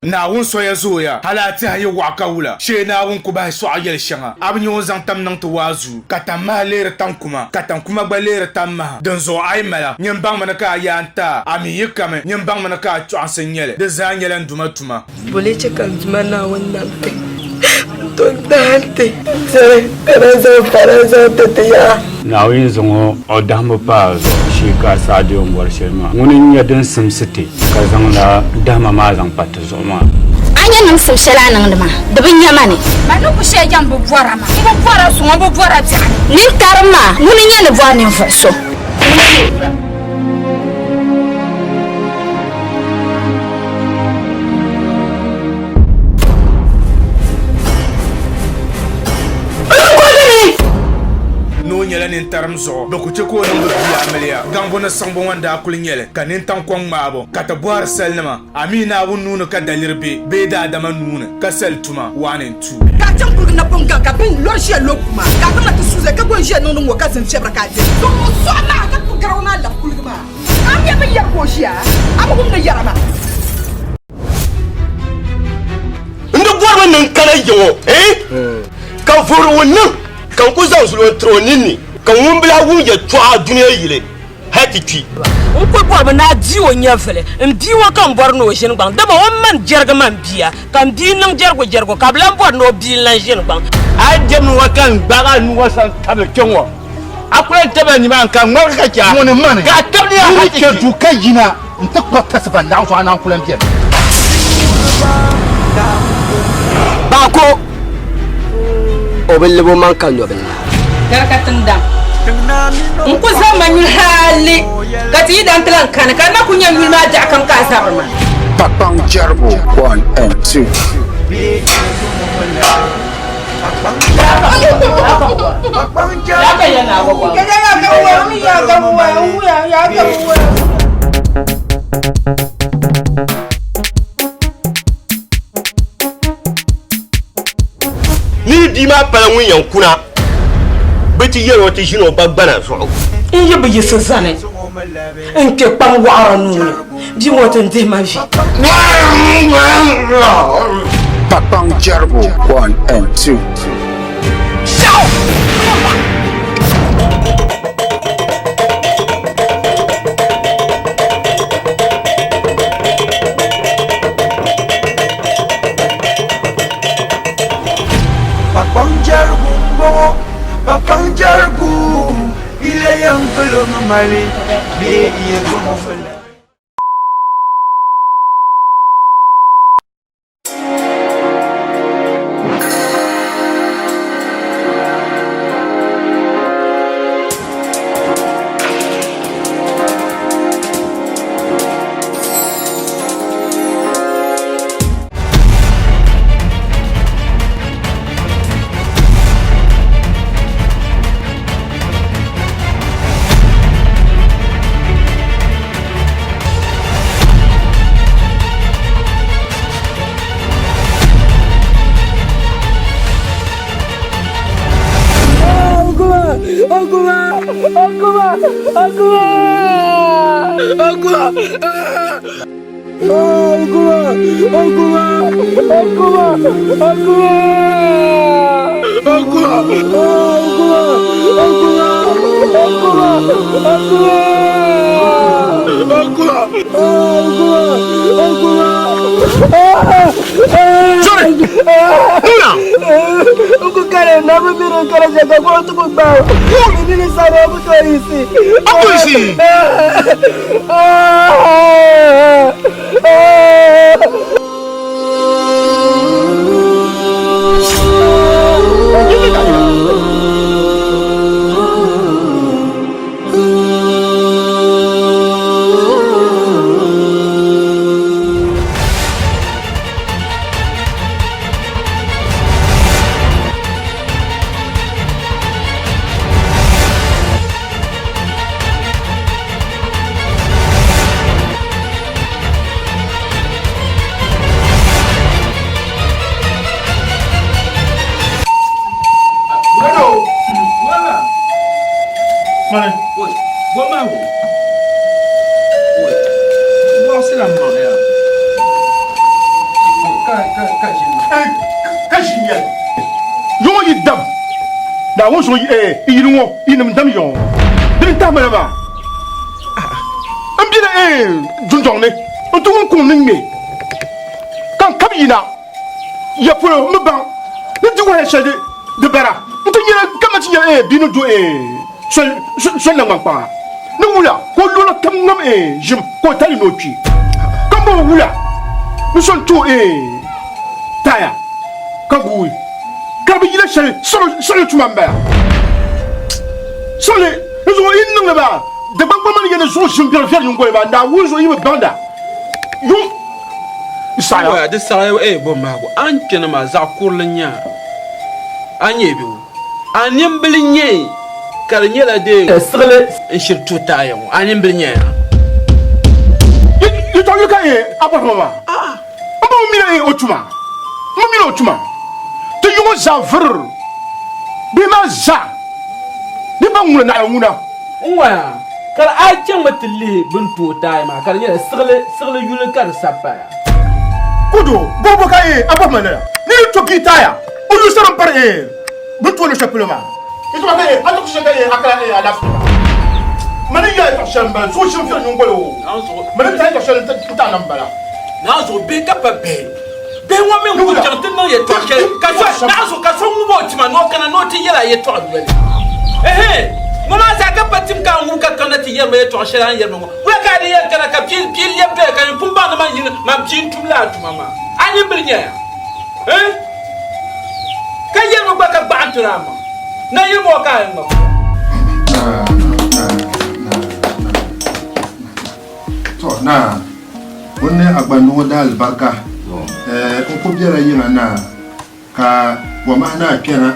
Naawuni soya zooya, hal a tɛha yi wɔɣ ka wula, shee Naawuni ku bahi sɔɣi yɛl shɛŋa. A bi nya o ni zaŋ tam niŋ ti waazu, ka tam maha leeri tan kuma, ka tan kuma gba leeri tam maha. Dinzuɣu a yi mala, nyin baŋmi ni ka a yaa n-ti a, a mi yi kami, nyin baŋmi ni ka a chɔɣinsi n-nyɛ li. Di zaa nyɛla n Duuma tuma. Bo lee chɛ ka n Duuma Naawuni nam ti n-to n-dahi ti tiri ka na zaŋ fara zaŋ ti ti yaha? Naawuni yi zaŋ o dahimbu pa a zuɣu shee ka a saɣi di o ni bɔri shɛli maa, ŋuni n-nyɛ din simsi ti ka zaŋla dahima maa zaŋ pa ti zuɣu maa? A nya niŋsim shɛli a niŋdi maa, di bi nya ma ni. Mani ni ku shɛli jɛm bi bɔra maa, m bi bɔra suŋ, m bi bɔra biɛɣuni. Nintarim maa, ŋuni n-nyɛ ni bɔri ninvuɣ so? Ni o nyɛla nintarim zuɣu, bɛ ku chɛ ka o niŋ bɛ bia amiliya. Gaŋbu ni siŋbu ŋɔ n-daa kuli nyɛ li, ka nintaŋ kɔŋ ŋmaabu, ka ti bɔhiri salinima, A mi Naawuni nuu ni ka daliri be, bee daadama nuu ni ka sali tuma, one and two. Ka a chaŋ kuligi napɔŋ gaŋ ka bɛn lɔri ʒiya lo kuma, ka a zaŋ ma ti Suza ka go n-ʒiya niŋdi ŋ-ŋɔ ka zini fiɛbira ka a diri. Zaŋm o sɔɣi maa ka kpuɣi garawa maa labi kuligi maa. A mi a bi yɛri ka o ʒiya, a bi wum ni yɛra maa. N di bɔrimi ni n kana ya ŋɔ, eh? Ka vuri o niŋ ka n ku zaŋ zuliɔ n-tiri o ninni, ka ŋumbila wum yɛtɔɣa dunia yili. hal ti kpi. N kul bɔrimi ni a di o nyɛvili. M bia ŋɔ ka m bɔri ni o ʒini gbaŋ, dama o ni mani jɛrigi man bia, ka m bia niŋ jɛrigojɛrigo, ka bɛ lan bɔri ni o bia n-lan ʒini gbaŋ. A yi dɛm ŋɔ ka n gbaag a nuu ŋɔ zaŋ tabili kpe ŋɔ, a ku lan tabila nimaani ka ŋmaligi ka chɛ a, Ŋuni m-mani ka a tabili a hal ti yi ni chɛ kpi. duu ka yina nti kpuɣi tasiba naɣ zuɣu a naan ku lan beni. Baako, o bi lab o maŋ ka nɔbilla. Gari ka tiŋdaŋ. N ku zaŋ ma nyuli hali ka ti yi dan ti lan kani, ka n na ku nya nyuli maa biɛɣu kam ka a zabiri ma. Kpakpaŋ jɛrigu 1 and 2. Ni bia maa pala ŋun yɛn kuna, bɛ ti yɛl o ti ʒini o ba gbana zuɣu. N yi bi yiɣisi zani n-kpe kpam wɔɣira nuu ni, bia ŋɔ ti n-dihi ma vi. Kpakpaŋ jɛrigu 1 and 2. Kpakpaŋ jɛrigu m-bɔŋɔ, kpakpaŋ jɛrigu, yila yɛn polo mi mali bee n-yɛn tɔŋ. Naawuni zuɣu yili ŋɔ yinim dam ya ŋɔ dini n-tahi ma na maa. M bela dundɔŋ ni n-ti wum kuŋ ni ŋme ka n kab yina ya polo m bi baŋ ni di wahala shɛli di bara nti nyɛla kaman ti nyɛla bia ni do soli naŋgbankpaŋa ni wula ka o luɣili kam ŋam ʒim ka o tali ni o kpi ka m bɔŋɔ wula ni so n-tooi taaya ka guui ka di bi yila shɛli siɣili tuma m-bala siɣili n zuɣu yi niŋli maa Dagbaŋ mani yɛli zuɣu ʒim biɛri viɛli nyingoli maa Naawuni zuɣu yi bi baŋda yuŋ saɣaya. Waya di saɣaya eh bo mahigu a ni kpɛna maa zaɣ kurili n-nyɛ a a nyɛ bɛ o a nimbili nyɛ ka di nyɛla dee siɣili n shiri tuhi taaya ŋɔ a nimbili nyɛ a. Yɛtɔɣ yuli ka eh a bɔhima maa m bi mi eh o tuma m bi mi o tuma ti yuŋɔ zaa vuri bihi maa zaa di ba ŋuna naɣila ŋuna. N waya, ka di a chaŋmi ti lihi bɛ ni tooi taai maa, ka di nyɛla siɣili, siɣili yuli ka di sabi paya. Kudu, bɔbigu ka a bɔhi ma lala? Ni yi to bia taaya, o yuli sani m-pari bɛ ni tooi luɣ shɛli polo maa. Yi tuma ka a tɔɣisi shɛli ka a kana alaafee maa. Mani n-yɛli a tɔɣ shɛli m-bala, zuɣu ʒim viɛli nyingoli o. Mani n-tahi tɔɣ shɛli n-ti a na m-bala. Naanzuɣu bihi ka pa bihi. Bihi ŋɔ mi n-ku chaŋ ti niŋ yɛtɔɣ shɛli ka so naanzuɣu ka so ŋub o tima ni o kana ni o ti yɛl a yɛtɔɣ yoli. Ɛhɛn! Ŋɔ maa zaa ka pa tim ka a ŋub ka kanna ti yɛri ma yɛtɔɣ shɛli a ni yɛri ma ŋɔ. Wula ka a di yɛn kana ka bia bia lɛbi doya ka nyin pun baŋ ni man yini man bia n-tum lala tuma maa? A nyimbili nyɛya? Ɛn! Ka yɛlimi gba ka gbaɣi n-tiri a maŋ. Nayili mɔɔ ka a yɛn ŋma kuɣa. To naa, ŋun ni a gba niŋ o daalibarika, n ku bela yiŋa naa, ka gɔmahi naa kpɛna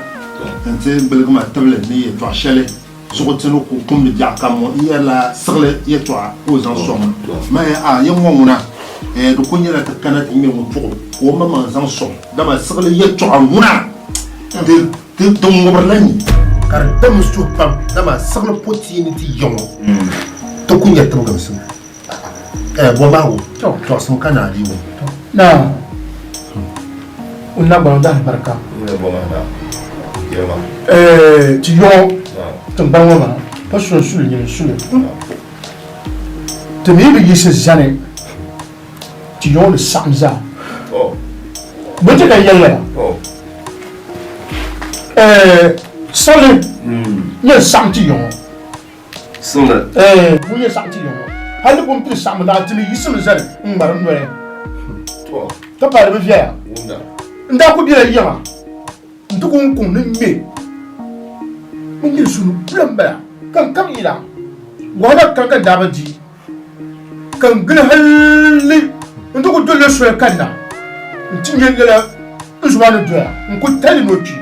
nti gbiligi ma tibili ni yɛtɔɣ shɛli zuɣu ti ni ku kumdi biɛɣu kam ŋɔ. N yɛrila siɣili yɛtɔɣa ka o zaŋ sɔŋ ma. Maya, a yi ŋɔ ŋuna, di ku nyɛla ti kana ti ŋme ŋun tuɣi ka o maŋmaŋ zaŋ sɔŋ, dama siɣili yɛtɔɣa ŋuna di Di ŋubirila ni ka di dam n suhu pam, dama siɣili po tia ni ti ya ŋɔ ti ku nya tibigimsim. Bɔmahigu tɔɣisim ka naa dii wum. Naa, ŋun na gbaŋ dahi barika. Ti yɔŋɔ tiŋgbani ŋɔ maa pa so n-suli nyini n-suli. Ti mi bi yiɣisi zani ti yɔŋɔ ni saɣim zaa. Bɛ ti ka yɛli lala. Siɣili nyɛ saɣim ti yɔŋɔ. Siɣili? Ŋun nyɛ saɣim ti yɔŋɔ. Hali di pun pili saɣimbu daa ti mi yiɣisimi zani n-ŋmari n noli. Ka paai di bi viɛya. N daa kuli bela yiŋa nti ku n kuŋ ni ŋme n yili suli kula m-bala ka n kam yila wahala kam ka n daa bi di. Ka n gili halli n-ti ku dolila soli kanna nti nya lala n zuɣu ni doya n-ku tali ni o kpi,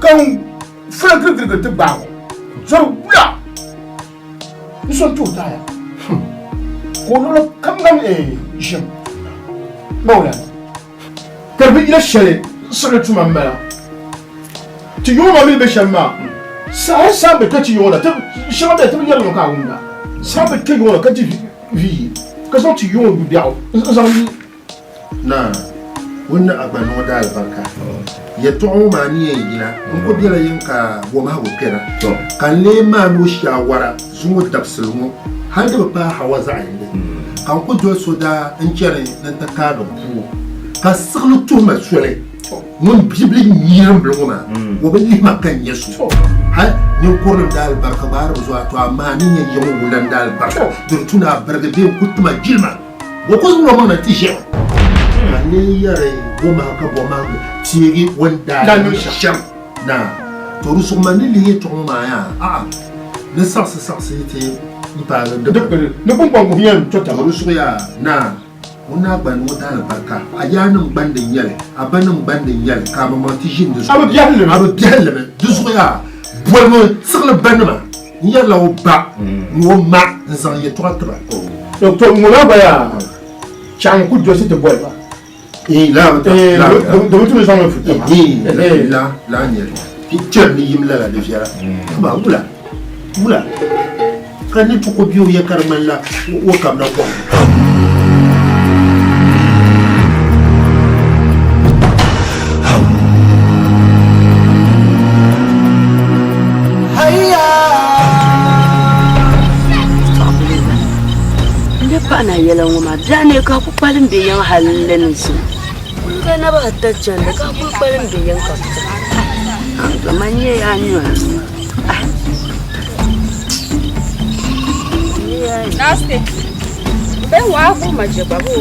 ka n fula girigirigiri ti gbaag o zɔri wula n so n-ti o taaya ka o luɣili kam ŋam ʒim Mawulana. Ka di bi yila shɛli siɣili tuma m-bala. Ti yuŋ maa mini be shɛm maa, saha saha bɛ kpe ti yuŋ na, ti shɛŋa bɛ ti bi yɛri ŋɔ ka a wumda. Saha bɛ kpe yuŋ na ka di vi yi, ka zaŋ ti yuŋ yu biɛɣu n-zaŋ yi. Naa, ŋun ni a gba niŋ o daalibarika. Yɛtɔɣa ŋɔ maa ni yɛn yina, n ku bela yiŋ ka bɔmahigu kpɛna, ka n lee maani o shaawara zuŋɔ dabisili ŋɔ hal di bi paai hawa zaɣ yini, ka n ku doli so daa n-chani ni n ti kaagi puu, ka siɣili tuhi ma soli. Ŋun bibili nyirim bili ŋɔ maa, o bi lihi ma ka n nya so. Hal ninkurilim daalibarika gbaari bi zuɣu a, to amaa ni nya yiŋ wulan daalibarika di di tu ni a birigi bee n-ku ti ma jilima. O ku zaŋ omaŋ na nti ʒiɛm. Ka n lee yɛri bɔmahigu ka bɔmahigu teegi o ni daa niŋ shɛm na. To di zuɣu man ni lihi yɛtɔɣa ŋɔ maa yaa, a'a, ni saɣisi saɣisi ti m-paagi dikpini. Ni kpunkpaŋ guhi yɛn to taba. To di zuɣu yaa, naa, ŋun naa gba ni o daalibarika, a yaannim gbandi n-nyɛ li, a banim gbandi n-nyɛ li, ka a maŋmaŋ ti ʒini di zuɣu. A bi biɛhi li mi. A bi biɛhi li mi. Di zuɣu yaa, bolimi siɣili banima. N yɛrila o ba ni o ma n-zaŋ yɛtɔɣa ti ba. To ŋɔ maa gba yaa chaŋ ku dolisi ti boli ba. Di bi tu ni zaŋ li futa maa. La la n-nyɛ li. Ti chani ni yim lala di viɛla. Amaa wula, wula ka ni ti ku be o ya ka di ŋmanila o kabina kom. paɣa na yɛla ŋɔ maa biɛɣu ni ka ku kpalim be yiŋ hali ni zuŋɔ. Ka naba ata chandi ka ku kpalim be yiŋ ka bi man nyɛ yaa nyɔri. Nasti, bɛ waa gu ma je gba bo.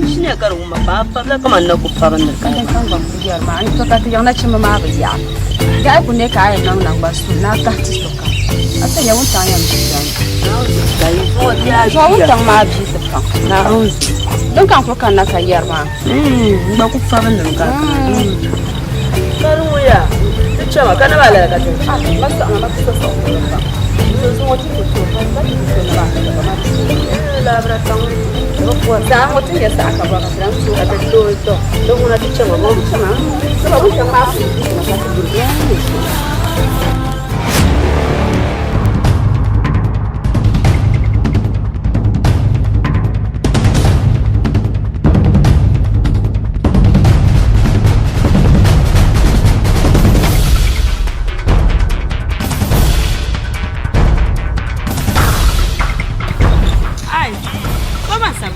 Shine ka di wumma pa a pabila kaman na ku pabindi ka. Kan gba ku yɛri maa, n to ka ti yiŋ nachimba maa bi yaɣi. Gahi ku ne ka a yɛn niŋ naŋgban suli ni a kahi ti sokam. A ti nya wuntaŋ yɛn bi zani. Zuɣu wuntaŋ maa bia ti paŋ. Din ka n kuli kanna ka yɛri maa. N gba ku fabindimi ka a kana. Ka di ŋuya ti chama ka naba lala ka ti. Ma saɣima ma ti so saɣim pam. So zuŋɔ ti ku tooi pa ka ti so naba ka ma ti so. Labira taŋ Saa ŋɔ ti nyɛ saɣa ka bɔra ti lan tooi ka ti tooi tɔ di ŋuna ti chama ti chama. Saba wuntaŋ maa ku ka ti guli. Ai, ko ma sam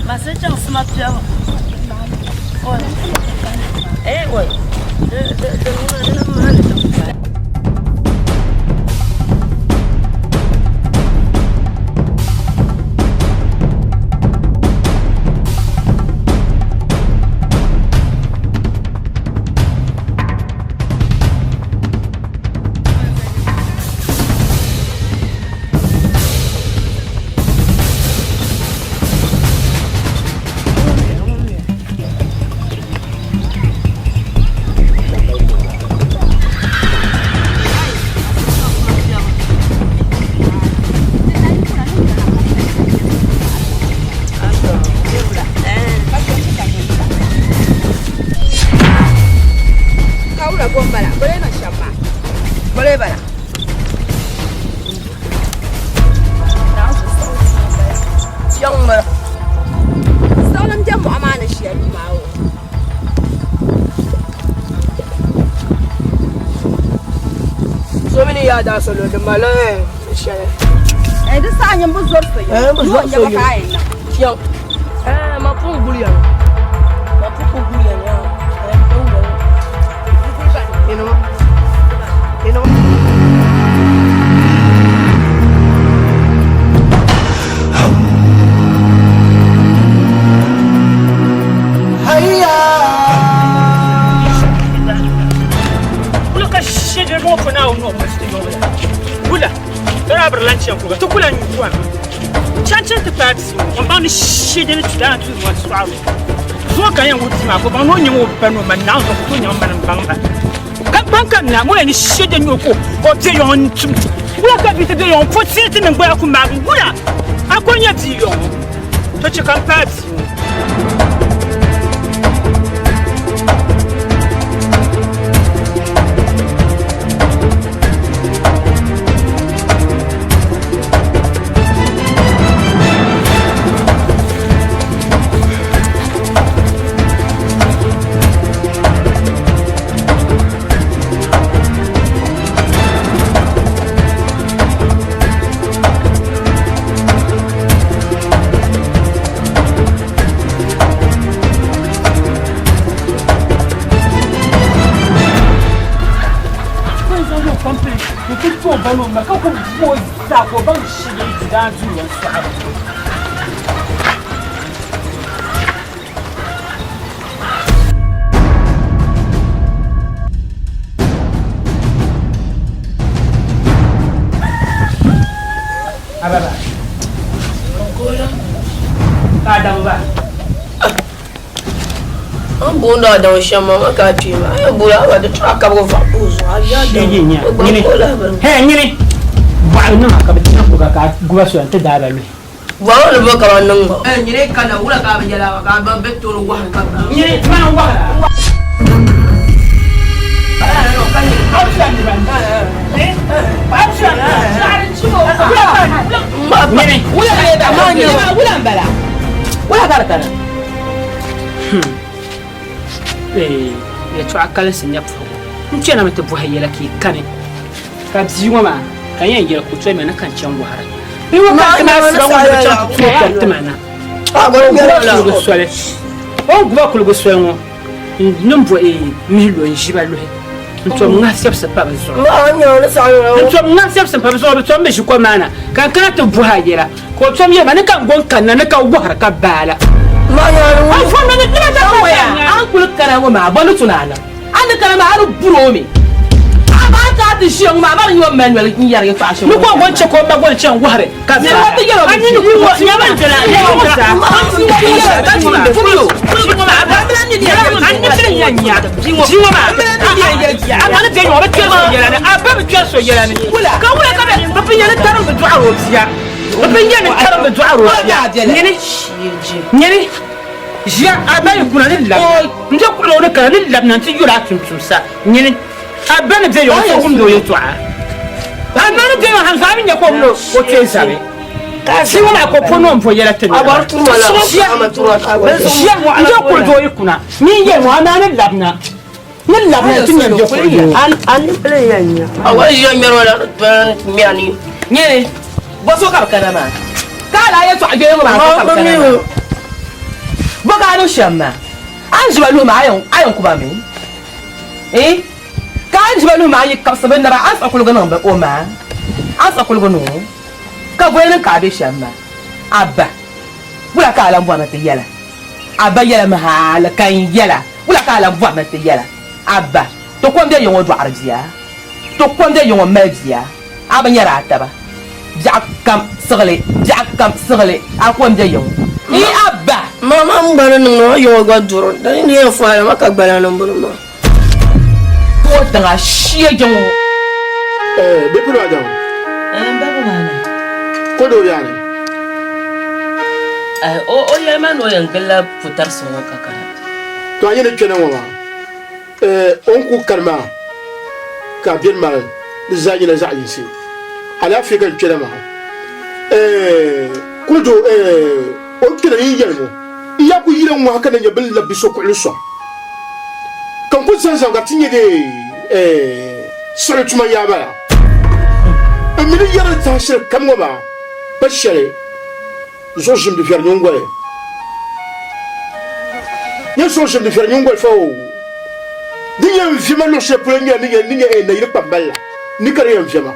Ma se chaŋ sima piɛbu. Oi. Eh, oi. De de de ŋuna di na maani tiŋ. Kawula ko n bala bole na shɛm maa bole bala Kpɛŋ bala. Siɣilim bɛ mɔɣu maa ni shɛli maa o. So mi ni yaa daa salo di malila shɛli. Eh, di saha nyin bi zori so Eh, bi zori so yim. Ka a yɛn niŋ. Kpɛŋ. Eh, ma pun guliya. Ma pun ku guliya yaa. Eh, kpɛŋ bala. Ino. Ino. Kula ka shege mo ko na no ko sti yo Kula. Tara bir lan chen ko. To kula ni ko. Chan chan te pa bi. On ba ni shege ni tuda tu mo swa. Zo ka yan wuti ma ko ba no nyi wo pa no man na zo ko nyi man bang ba. Ka ban ka na mo ni shege ni ko. Ko te yon tum. Kula ka bi te de yon fo ti ti ngba ku ma kula. A ko nya bi yon. To che kan pa bi. Ababa. Ka Adamu ba. An booni Adamu shɛm maa ma ka a kpee maa. A yɛn booli a ba di tɔɣa kabigi vaɣa pa o zuɣu. A bia Adamu. O gba ka o lahi bini. Hɛ nyini. Bɔɣili niŋ a ka bɛ ti chaŋ kuga ka a guba soya nti daai ba luhi. Bɔɣili ni bo ka ba niŋ ŋɔ. Nyini ka na wula ka a bi yɛla ka a ba be tooni wɔhiri ka ba. Nyini maa wɔhira. Nyini. Wula n bala. Wula ka di kana. Yɛltɔɣa kalinsi nyɛ puhigu. N kpɛna mi ti bɔhi yɛla ka yi kani ka bia ŋɔ maa Ka n yɛn yɛli ka o toli ma ni ka n chaŋ wɔhiri. Bɛ ŋɔ ka ti maa siba ŋɔ ni bɛ chaŋ ti tooi kom ti ma na. O guba kuligu soli. O ni guba kuligu soli ŋɔ, n ni bo mihi lo n-ʒi ba luhi n-tom ŋahi fiɛbisi pa bɛ zuɣu. N-tom ŋahi fiɛbisi pa bɛ zuɣu, bɛ tom bi ʒi kom maa na. Ka n kana ti bɔhi a yɛla, ka o tom yɛli ma ni ka n go n-kanna ni ka wɔhiri ka baai la. A ni kuli kana ŋɔ maa, bɔ ni tu ni a niŋ? A ni kana maa, a ni buri o mi. A maa ka a ti ʒiya ŋɔ maa, a ma di nyɛ o mali noli n-yɛri yɛtɔɣa shɛm. Ni ka o go n-chɛ ka o ma go n-chaŋ wɔhiri ka baai la. A nini ku ŋɔ, nyama n-dola a Nyini ʒiya a ba yi kuna ni labina n bɛ kuɣili o ni kana ni labina nti yuri a tumtumsa nyini a ba ni bɛ yɔŋ so wumdi o yɛltɔɣa a ma ni bɛ yɔŋ hamza a mi nya ka o mini o kpee zabi Ti ŋɔ maa ka o po ni o ni bo yɛla ti niriba. Ʒiya n bɛ kuli doo yi kuna ni n yɛli ŋɔ a maa ni labina ni labina nti nya bɛ kuli doo. Nyini bɔ so ka bi kana maa ka a lahi yɛltɔɣa gbee ŋɔ maa ka bi kana maa bɔ ka a niŋ shɛm maa a ni ʒiba luhi maa a yɛn ku ba mi eh ka a ni ʒiba luhi maa a yi kabisi bi naba a ni siɣi kuligu niŋ o maa a ni siɣi kuligu niŋ o Ka boli ni ka a be shɛm maa, a ba, wula ka a lan bɔri ni ti yɛl a? A ba yɛlimi hali ka n yɛl a, wula ka a lan bɔri ni ti yɛl a? A ba, ti ko m-be yiŋɔ dɔɣiri bia, ti ko m-be yiŋɔ mali bia, a bi nyari a taba. Biɛɣu kam siɣili, biɛɣu kam siɣili, a ko m-be yiŋɔ. Ii a ba! Ma ma m ba ni niŋ o yiŋɔ gba duri, di ni yɛn fɔhila ma ka gbala niŋbu ni maa. Tuɣi tiŋa shia jiŋ o. Eh, bɛ pili Adamu. Eh, n ba bi maana. Ko doo yaani. Eh, o o yɛli ma ni o yɛn gilila putarisi ŋɔ ka kana. To a nyɛ ni kpɛna ŋɔ maa, eh, o ni ku kani maa ka bɛni maa di zaa nyɛla zaɣ yinsi. Alaafee ka n kpɛna maa. Eh, ko doo, eh, o ni kpɛna yi yɛli ŋɔ. N yaa ku yila ŋɔha ka na nyɛ bɛ ni labi so kuɣili sɔŋ, ka n ku zaŋ zaŋ ka ti nyɛ dee siɣili tuma n-yaa bala. N mi ni yɛri saha shɛli kam ŋɔ maa pa shɛli zuɣu ʒim di viɛri nyingoli. Nyɛ zuɣu ʒim di viɛri nyingoli fa oo. Di yɛn vi ma luɣ shɛli polo nyɛla ni nyɛ ni nyɛ nayili kpambali la ni ka di yɛn vi ma.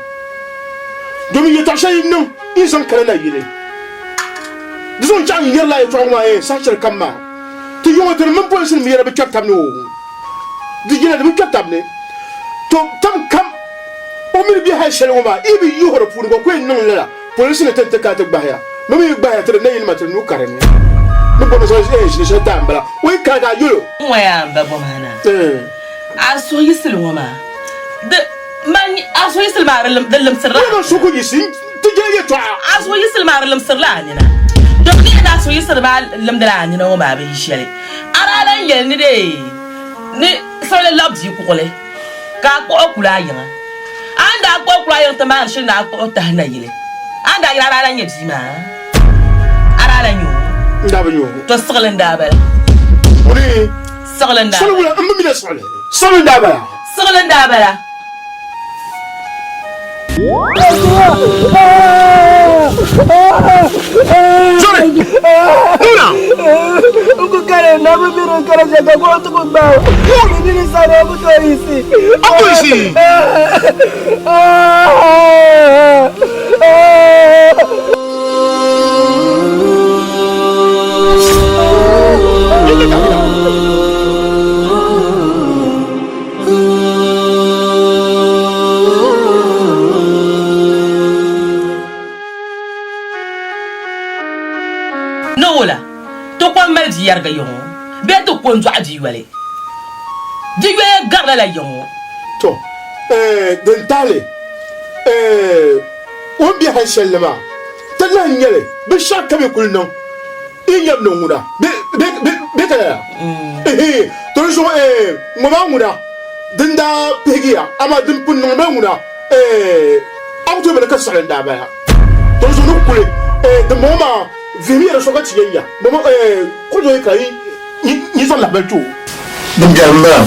Domin yɛtɔɣ shɛli yi niŋ yi zaŋ kana nayili. Di zuɣu n-chaɣ n yɛrila yɛtɔɣa ŋɔ maa yɛn saha shɛli kam maa, ti yuŋɔ ti ni mini polinsi nim yɛla bi kpɛri tab ni oo. Di yɛla di bi kpɛri tab ni. To tam kam o mini bɛ hali shɛli ŋɔ maa yi bi yihi di puuni ka ku yɛn niŋ lala, polinsi ni ti ni ti kana ti gbahi ya. Bɛ mi yi gbahi ya ti di nayinima ti di nuu ka di ni. Ni bɔmi zaŋ ʒini shɛli taai m-bala, o yi kana ka a yɛl o. N ŋɔ yaa m ba Bɔmaana, a suhuyiɣisili ŋɔ maa, di mani a suhuyiɣisili maa di limsirila. N suhu ku yiɣisi Ti je yɛtɔɣa. A suhuyiɣisili maa di limsirila a nina. Domi di yɛn a suhuyiɣisili maa limdila a nina ŋɔ maa bɛ yi shɛli. A daa lan yɛli ni dee ni siɣili lab bia kuɣili ka a kpuɣi o kuli a yiŋa. A ni daa kpuɣi o kuli a yiŋ ti maani shili ni a kpuɣi o tahi nayili. A ni daa yɛli a daa lan nya bia maa? A daa lan nya o? N daa bi nya o. To siɣili n-daa bala. Wuni? Siɣili n-daa Siɣili bala. wula? M bi mi la siɣili. Siɣili n-daa bala. Siɣili n-daa bala. Sorry. Nuna. Nku kare na bi miri kare je ka ko tu ku gba. Ni ni sa na ku to isi. Aku isi. Ni wula, ti ko m-mali bia yɛriga yiŋɔ bee ti ko n-dɔɣi bia yoli? Di yoya gari lala yiŋɔ. To, din tahili o ni be hal shɛli ni maa, ti lahi nya li binshɛɣu kam yi kuli niŋ. Yi nyam ni ŋuna bɛ ka lala? Ihi, to di zuɣu ŋɔ maa ŋuna din daa pihigiya, amaa din pun niŋ maa ŋuna a ku tooi bala ka siɣili n-daa bala. To di zuɣu ni kuli dimbɔŋɔ maa vihimiya di so ka ti yɛn nya bɔŋɔ ku tooi ka yi zaŋ lahibali ti o. Din biɛri m-bala.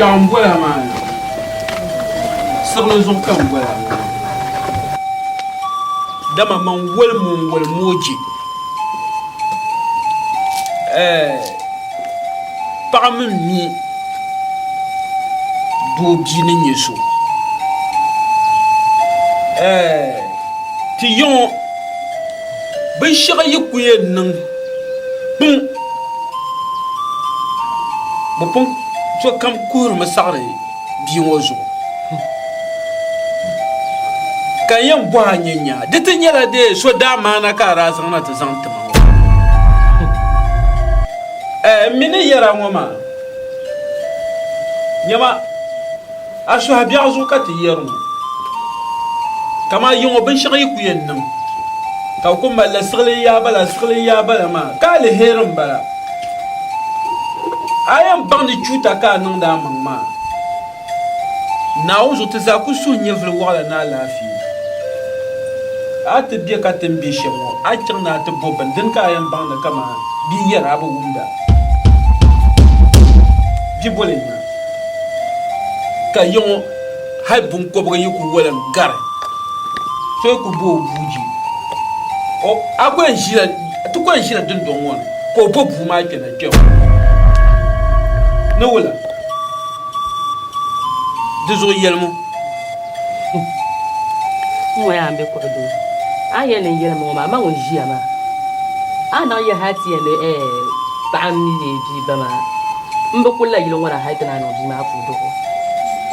Kpɛɣu n bola maa ni. Siɣili zuɣu ka n bola maa. Dama man woli mo n woli mooji. Ɛɛ paɣa mi mi doo bia ni nyɛ so. Ɛɛ ti yiŋɔ binshɛɣu yi ku yɛn niŋ kpuŋ bɛ pun sokam kuhirimi saɣiri bia ŋɔ zuɣu. Ka n yɛn bɔhi a nyɛ nya, di ti nyɛla dee so daa maana ka a daa zaŋ na ti zaŋ ti ma ŋɔ? Ɛɛ, m mi ni yɛra ŋɔ maa, nyama, a suhi biɛɣu zuɣu ka ti yɛri ŋɔ. Kaman yiŋɔ binshɛɣu yi ku yɛn niŋ ka bɛ ku malila siɣili n-yaa bala, siɣili n-yaa bala maa, ka aliheri m-bala. A yɛn baŋ ni chuuta ka a niŋdi a maŋ maa. Naawuni zuɣu ti zaa ku suhi nyɛvili wɔɣila ni alaafee. A ti be ka ti ni be shɛm ŋɔ, a chaŋ ni a ti bo bini, dini ka a yɛn baŋ ni kaman bia yɛri a bi wumda. Bia boli n-nya ka yi ŋɔ hal biŋkɔbigu yi ku wolim gari, so yi ku bo o bua je, a ku yɛn ʒila, ti ku yɛn ʒila dundɔŋ ŋɔ ni ka o bo bua maa kpɛna kpe ŋɔ ni wula? Di zuɣu yɛlimu. N ŋɔ yaa n be kuɣu doo. A ni yɛli ni n yɛli ma ŋɔ maa, ma ŋun ʒiya maa, a naɣ yɛli hal ti yɛli ni paɣa m-mi leei bia ba maa, m bi kulila yili ŋɔ na hal ti naan niŋ bia maa puu duɣu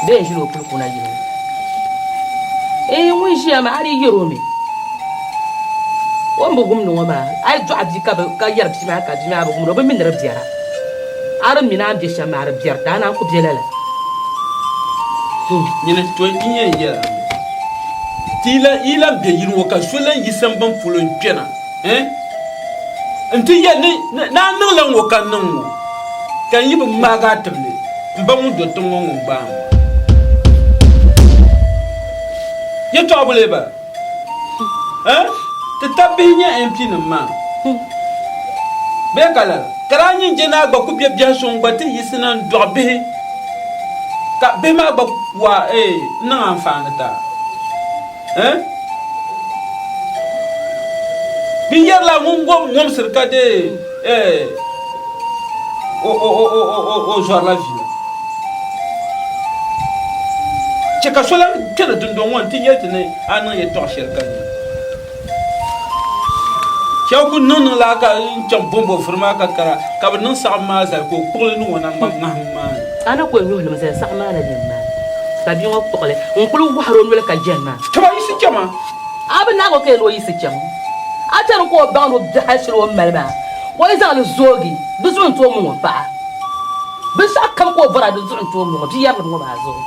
bee n-ʒil o puli kuna yili ŋɔ. Eeh ŋun ʒiya maa, a dii yɛr o mi. O ni bi wumdi ŋɔ maa, a yi dɔɣi bia ka yɛri bia maa ka bia maa bi wumdi, o bi mi ni di biɛra. A di mi ni a ni be shɛm maa di biɛri ti, a naan ku be lala. Nyini to n yɛn yɛla mi, ti yi lan be yili ŋɔ ka so lan yi sambani polo n-kpɛna nti yɛli ni ni a niŋla ŋ-ŋɔ ka niŋ ŋ-ŋɔ, ka n yi bi ŋmaag a tibili, m ba ŋun do tiŋ ŋɔ ŋun gbaai ma. Yɛtɔɣa boli bala? Ti tab bihi nyɛ MP nim maa bee ka lala? Ka daa nyin je ni a gba ku be biɛhi suŋ gba ti yiɣisi na n-dɔɣi bihi ka bihi maa gba waa n-niŋ anfaani ti a? Bɛ yɛrila ŋun gom ŋɔmsiri ka dee o zɔrila vi la. Chɛ ka so lan kpɛri dundɔŋ ŋɔ nti yɛli ti ni a niŋ yɛtɔɣ shɛli ka nya. Shɛba kul niŋniŋla ka n-chaŋ bombo vuri maa ka kara, ka bɛ niŋ saɣim maa zali ka o kpuɣi li niŋ o naŋgban ŋahim maa ni. A na kul nyuhi li mi zali saɣim maa na beni maa, ka bia ŋɔ kpuɣi li n-kul wɔhir o noli ka jɛn maa. Taba yiɣisi chama. A bi naag o ka yɛli ni o yiɣisi chaŋ. A chani ka o baŋ ni o biɛhi hal shɛli o ni mali maa, o yi zaŋ li zoogi, di zuɣu n-tooi muŋ o paɣa. Binshɛɣu kam ka o bɔra di zuɣu n-tooi muŋ o bia yɛrilim ŋɔ maa zuɣu.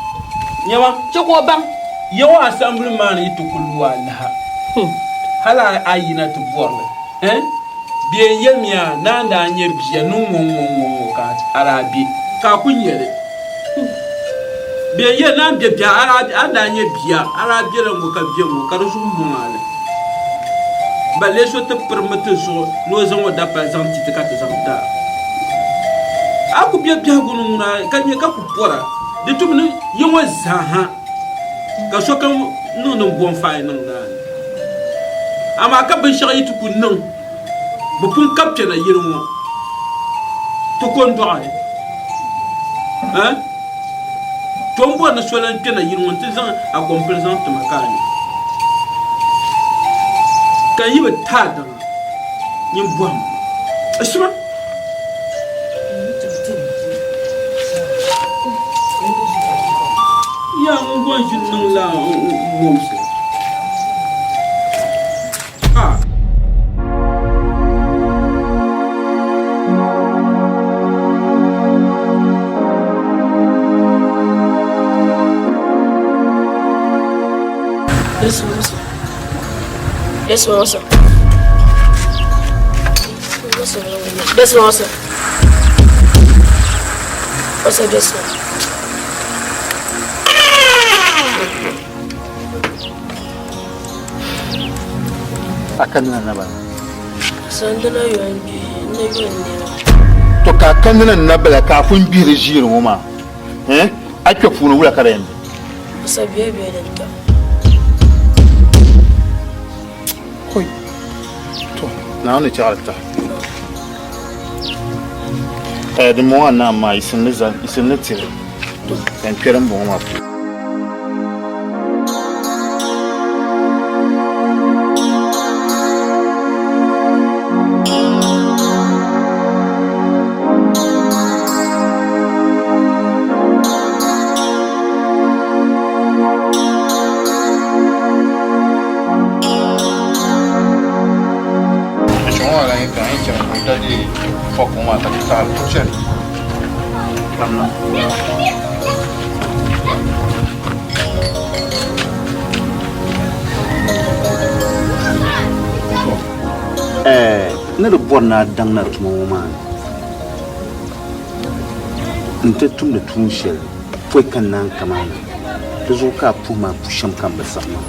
Nyama. Chɛ ka o baŋ. Yawa asambili maa ni yi ti kul lu a laha, hal a yina ti bɔri li. Ɛn? Bee yɛlimiya ni a ni daa nyɛ bia ni ŋ-ŋɔ-ŋ-ŋɔ ka a daa be, ka a ku nya li. Bee yɛli ni a ni be bia, a ni daa nyɛ bia, a daa bela ŋ-ŋɔ ka be ŋ-ŋɔ ka di zuɣu mɔŋ a li. Ba lee so ti pirimi ti zuɣu ni o zaŋ o dapali zaŋ ti ti ka ti zaŋ ti a. A ku be biɛhigu ni ŋuna ka nya ka ku pɔra, di tumi ni yi ŋɔ zaa ha ka sokam niŋ ni m-bo n-faai niŋ naani. Amaa ka binshɛɣu yi ti ku niŋ, bɛ pun kab kpɛna yili ŋɔ, ti ko n-dɔɣi a. To m bɔri ni so lan kpɛna yili ŋɔ nti zaŋ a kompili zaŋ ti ma ka a nya. Ka n yi bi ti a daŋa, nyin bɔhim ma. Shima! Yaa ŋun bɔn ʒini niŋ la womsi. Ah! This one also. This one also. Also this one. A kanina na bala. Sandina yɔn gbihi, n na yɔn nɛma. To ka a kanina na bala ka a pun gbihiri ʒiiri ŋɔ maa. Eh? A kpe puuni wula ka di yɛn be? Masa biɛ biɛ din ta. Koi. To, Naawuni ni chaɣiri tahi. Eh, di mɔŋ a naam maa, yi simli zali, yi simli tiri. Ka n kpɛri m bɔŋɔ maa puuni. Ni di bɔri ni a daŋ na tuma ŋɔ maa ni nti tumdi tuun shɛli pɔi ka naan kamaana, di zuɣu ka a puhi ma pu shɛm ka m bi saɣi maa.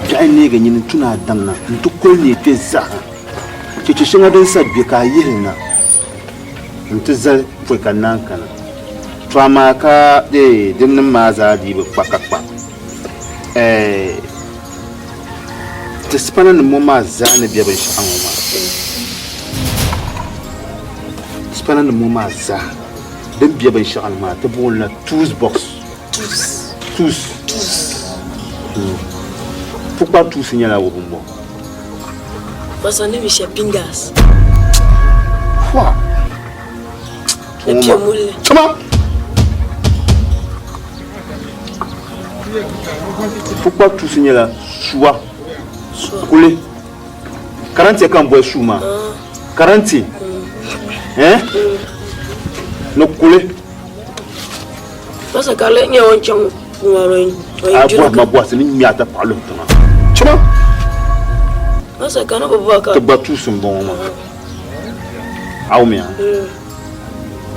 Biɛɣu neegi nyini n-tu ni a daŋ na nti koli neei kpe zaa. Cheche shɛŋa din sa be ka a yihi li na nti zali pɔi ka naan kana. To amaa ka dee dinnim maa zaa dii bi kpa ka kpa. Ɛɛh! Ti sipananim ŋɔ maa zaa ni be binshɛɣu ŋɔ maa. Sipananim ŋɔ maa zaa din be binshɛɣu ni maa ti booni la tools box. Tools. Pukpari tools nyɛla wubi m-bɔ. Masa ni bi shɛ pingas. Fua. Ni piɛ mulli. Tuma. Pukpari tuusi nyɛla suwa kuli karanti ka n boli suu maa karanti eh ni kuli Masa ka lɛ nyɛ o chaŋ ŋɔri o a bɔhi ma bɔhisi ni ŋmɛ a ta paɣa luhi tiŋa chima Masa ka ni bi bɔhi ka ti gba tuusi n bɔŋɔ maa a wumya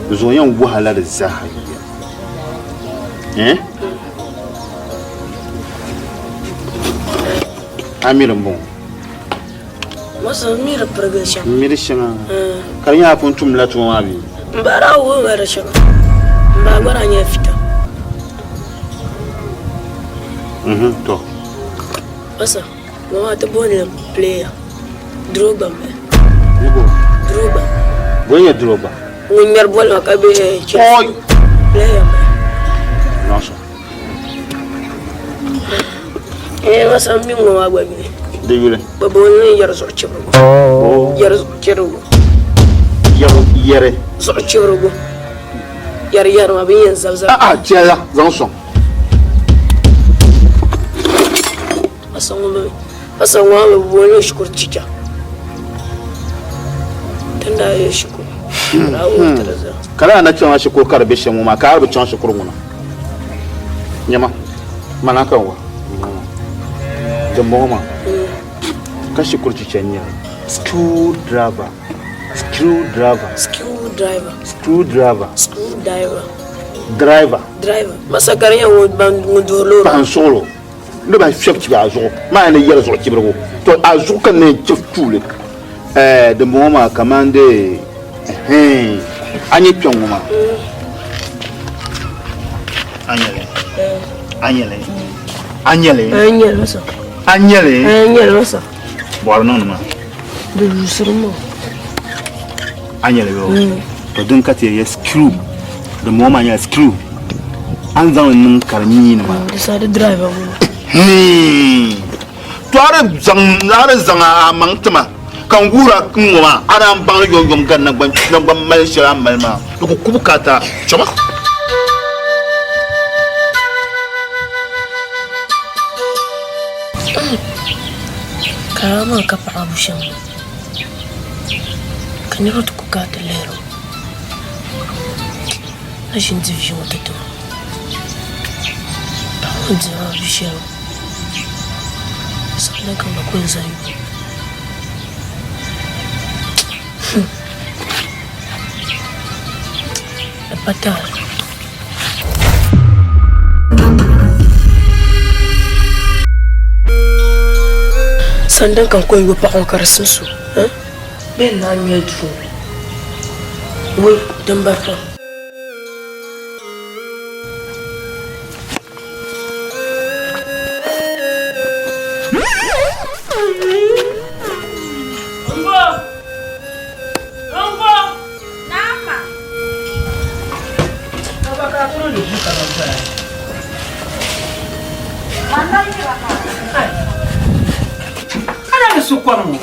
di zuɣu yɛn wahala di zaaha yiya eh a miri n bɔŋɔ Masa n miri pirigili shɛŋa n miri shɛŋa ka di nyɛla a pun tumdila tuma maa bee n ba daa wuhi ma di shɛŋa n ba gba daa nyɛla fita to Masa ŋɔ maa ti booni li player Drogba m-bala Drogba Bɔ n-nyɛ Drogba? Ŋun ŋmɛri bɔl maa ka be Chelsea player m-bala Nɔso. Eh, masa m mi ŋɔ maa gba yuli. Di yuli? Bɛ booni li yɛri zuɣu chibirigu. Yɛri zuɣu chibirigu. Yɛri yɛri. Zuɣu chibirigu. Yɛri yɛri maa bɛ ni yɛn zabi zabi. A'a chɛla zaŋ sɔŋ. Masa ŋɔ mi masa ŋɔ maa mi bɛ booni li shikuru chicha. Ti ni daa yi shikuru ka daa wuhi ti di zaa. Ka lala na chaŋla shikuru ka di be shɛm ŋɔ maa ka a bi chaŋ shikuru ŋɔ na. Nyama, mana ka n wa dimbɔŋɔ maa ka shikuru chicha n-nyɛ li. Screw driver, screw driver, Screw driver, screw driver, screw driver, driver. driver. Masa ka di nyɛ ŋun ban ŋun duhiri loori. Paɣa n-suɣili o. Ni ba fiɛbi chibi a zuɣu maa ni yɛri zuɣu chibirigu to a zuɣu ka ni chibi tuuli ɛɛ dimbɔŋɔ maa kamani dee ɛhɛn a nyɛ kpɛŋ ŋɔ maa a nyɛli a nyɛli a nyɛli a nyɛli bɔri niŋdi maa di yuusiri maa a nyɛli yoo to din ka ti yɛ screw dimbɔŋɔ maa nyɛla screw a ni zaŋli niŋ ka di miini maa di sa di driver ŋɔ to a di zaŋ a di zaŋ a maŋ tima ka n guhira n ŋɔ maa a naan baŋli yomyom gari naŋgban mali shɛli a ni mali maa di ku ku bukaata chama Karaama maa ka paɣabu shɛm ŋɔ ka niriba ti ku kana ti lihiri o ka ʒini di vi ŋɔ ti ti o paɣa ŋɔ diri maa vi shɛli saɣim ka gba kuli zani di pa taali. Sani din ka n kuli yo paɣa ŋɔ ka di simsi o bee n naan ŋmɛli duu ŋɔ woi din bari pam. Ana ni su kom ŋɔ?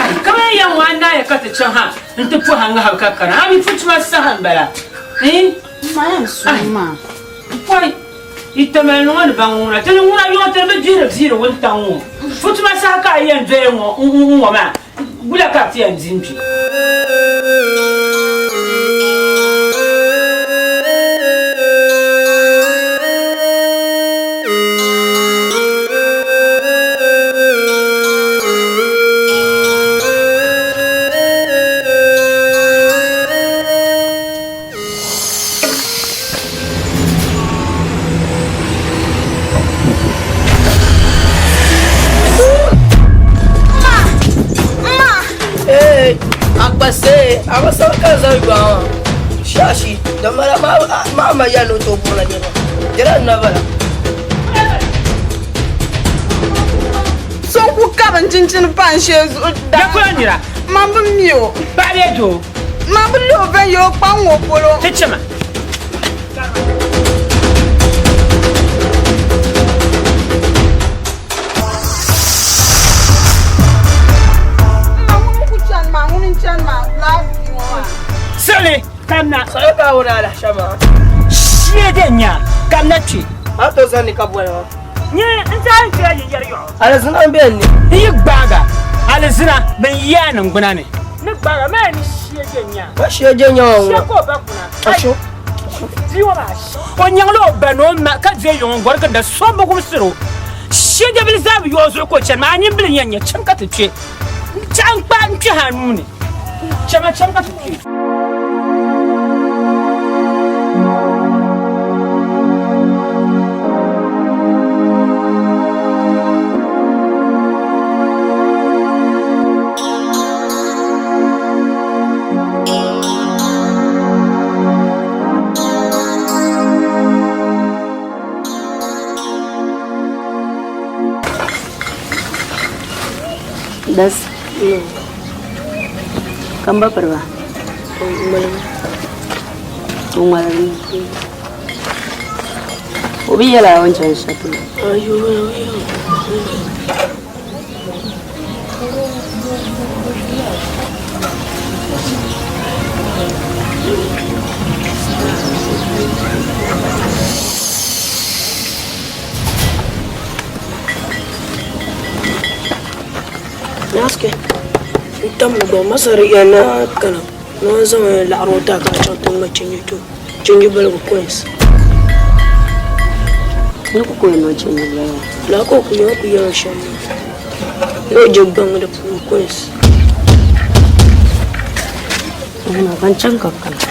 Ai, kamani yɛn ŋɔ a naaya ka ti chaŋ ha nti pɔhi a ŋahibu ka kana. A mi pun tuma saha m-bala. Ii? Pɔi, yi tamali ni ŋɔ ni baŋ ŋuna. Ti ni ŋuna yɔŋ ti ni bi gbihiri viiri wuntaŋ ŋɔ. Putuma saha ka a yɛn doya ŋɔ n-ŋɔ maa, wula ka ti yɛn di n-kpi? Akpase, abasaw ka zan yuwa shashi da mara ma ma ya no to burna ne ba jira na bala So ku ka bin chinchini pa n shee zuɣu daa. Ya kula nira. Man bi mi o. Paɣa bee doo? Man bi lihi o viɛnyɛla o kpaŋ ŋɔ polo. Ti chema. Ma ŋuni n-ku chani maa, ŋuni n-chani maa laa bia ŋɔ maa. Siɣili kamna. Saɣi ka a wuni alahisha maa. Shee din nya kamna kpe. A to zani ka boli ma. Nyɛ n zaa n kpela yinyɛri yɔɣu. Alizina m-be n ni. N yi gbaaga alizina bɛn yi a niŋgbuna ni. Ni gbaaga maa ni shee je nya. Ma shee je nya ŋɔ. Shee ka o ba kuna. Acho. Bia ŋɔ maa o nyaŋla o ba ni o ma ka deei yiŋ n-gɔri ginda so bi wumsir o. Shee je bili zaa bi yɔɣi zuɣu ka o chani maa a nimbila n-yɛn nya cham ka ti kpe. N-chaɣi n-kpaai n-kpɛhi a nuu ni. Chama cham ka ti kpe. Das. Ka m ba piriba? O ŋmaligi mi. O bi yɛl a o ni chani shɛli polo? Nyaɣisike n tam ni gba masari ya na kana ni o zaŋ laɣiri o taaka chaŋ ti ŋma chenji to chenji baligu coins. Ni ku kuli niŋ chenji baligu. Lala ka o kuli o kuli yɛli shɛm maa ni o je gbaŋ di puuni coins. Ka n chaŋ ka kana.